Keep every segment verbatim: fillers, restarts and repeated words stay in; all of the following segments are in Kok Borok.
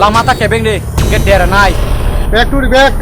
Amata kebeng de, get there nai. Back to the back.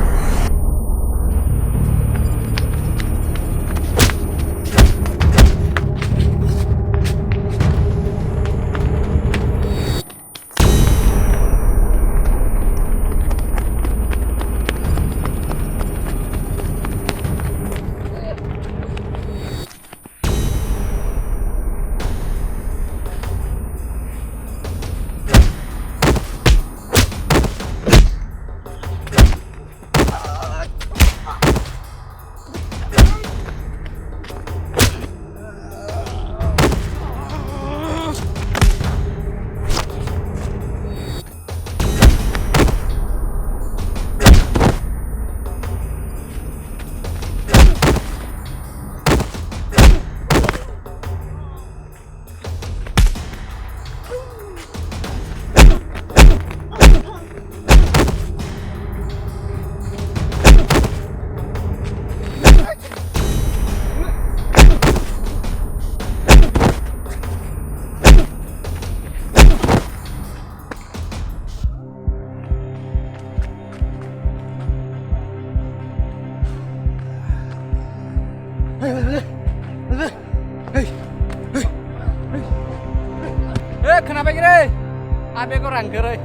Hey, hey, hey, hey. Hey, hey, hey. Eh, khna bai re. Abe ko rang kere.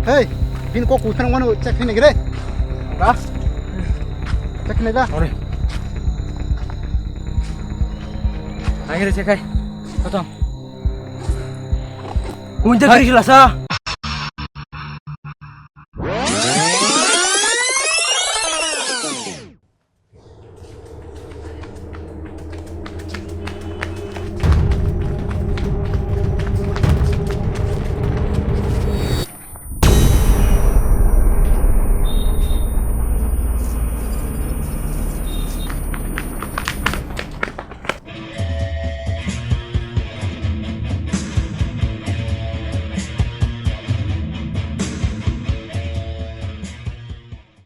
Hey, bin ko kuthang wano check ni gre. Ba. Check ni da. Ore. Ang re check ai. Kotong. Kunja kri lasa.